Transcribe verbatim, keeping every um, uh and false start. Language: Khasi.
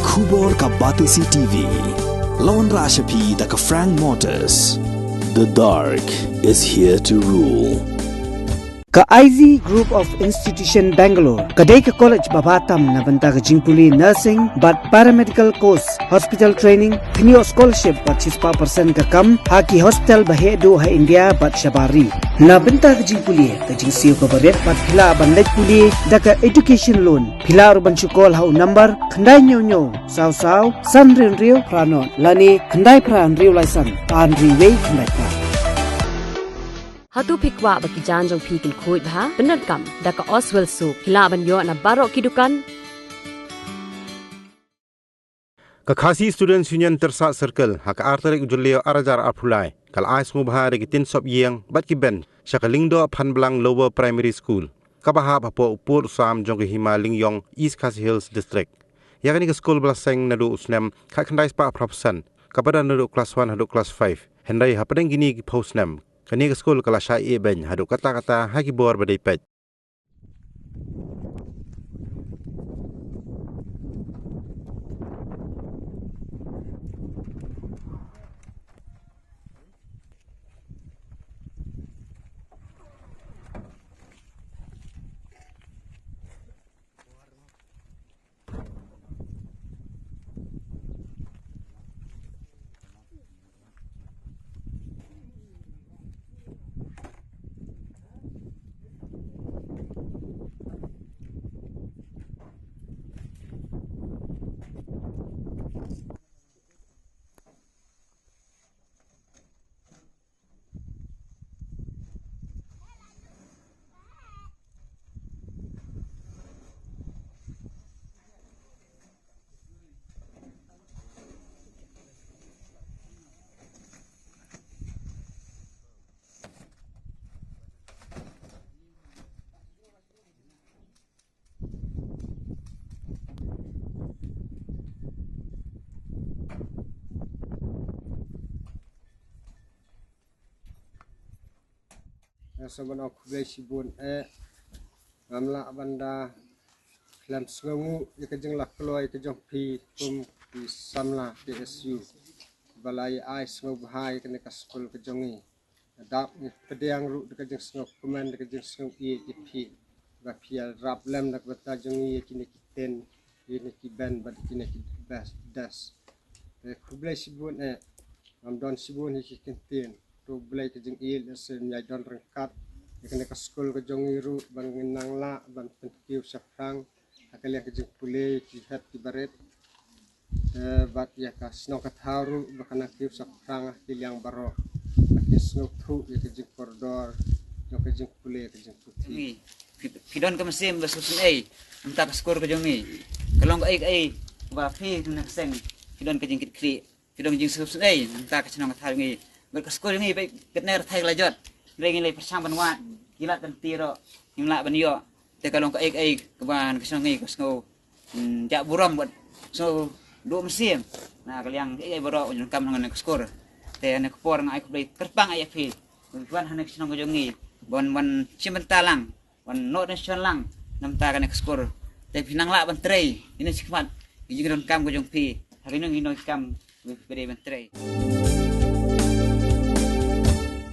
Khubor ka Batesi T V. Lawan Rashapi da ka Frank Motors. The dark is here to rule. Ka I Z Group of Institution Bangalore ka dei ka college ba bha tam na bynta ka jingpule nursing bad paramedical course, hospital training, kynioh scholarship bad shispah percent ka kam ha ki hospital ba heh duh ha India bad shabar ri. Na bynta ka jingpule, ka jingsiew kaba rit bad phi lah ban leit pule da ka education loan. Phi lah ruh ban shu call ha u number khyndai hynñiew hynñiew saw saw san hynriew hynriew phra nought lane khyndai phra hynriew lai san ar hynriew wei khyndai phra. Hato phi kwah ba ki jaiñ jong phi kin khuid bha? Pyndonkam da ka Oswell Soap. Phi lah ban ïoh na baroh ki dukan. Ka Khasi Students Union Tyrsad Circle ha ka ar tarik u Jylliew ar hajar arphew lai ka la ai sngewbha da ki tin sop ïing bad ki bench sha ka Lyngdoh Phanblang Lower Primary School, kaba hap hapoh u pud u sam jong ka Hima Lyngiong, East Khasi Hills District. Ïa kane ka skul ba la seng naduh u snem khatkhyndai spah phra phew san, kaba don naduh klas one haduh klas five. Hynrei hapdeng kine ki phew snem, kane ka skul ka la shah ïehbeiñ haduh katta katta ha ki bor ba dei peit. Nga sa ban ong khublei shibun eh, ngam lah ban da khlem sngewnguh ïa ka jinglaitluid ka jong phi kum ki samla K S U ba la ïa ai sngewbha ïa kane ka skul ka jong ngi. Dap ngi pdiang ruh da ka jingsngewkmen, da ka jingsngew ïeit ïa phi ba phi ïarap lem na ka bynta jong ngi ïa kine ki tent, ïa kine ki bench bad ïa kine ki desk. Te khublei shibun eh, ngam don shibun ïa ki kyntien. To U Blei ka jingïeit lehse un ïai don ryngkat ïa kane ka skul ka jong ngi ruh, ba ngin nang lah ban pynkiew shaphrang ha ka liang ka jingpule ki hep ki barit. Eh, bad ïa ka shnong ka thaw ruh ba kan nang kiew shaphrang ha ki liang baroh, ba kin sngewthuh ïa ka jingkordor jong ka jingpule ka jingputhi. Ngi, phi, phi don ka mynsiem ba sngewsynei na bynta ka skul ka jong ngi. Ka long kaei kaei ba phi na ka seng phi don ka jingkitkhlieh. Phi don jingsngewsynei na bynta ka shnong ka thaw jong ngi bad ka skul jong ngi. Ba katne rthai ka la jot, hynrei ngi la pyrshang ban wad, ki lad ban ti ruh ngim lah ban ïoh. Te ka long kaei kaei kaba na ka shnong ngi ka sngew, hmm, jah burom bad sngew duh mynsiem na ka liang kaei kaei baroh ba donkam ha kane ka skul. Te ha kane ka por nga ai khublei kyrpang ïa phi ban wan ha kane ka shnong ka jong ngi ban, ban shim bynta lang, ban noh donation lang na bynta kane ka skul. Te phin nang lah ban trei ïa kine shakhmat ki jingdonkam ka jong phi ha kino kino ki kam ba phi dei ban trei.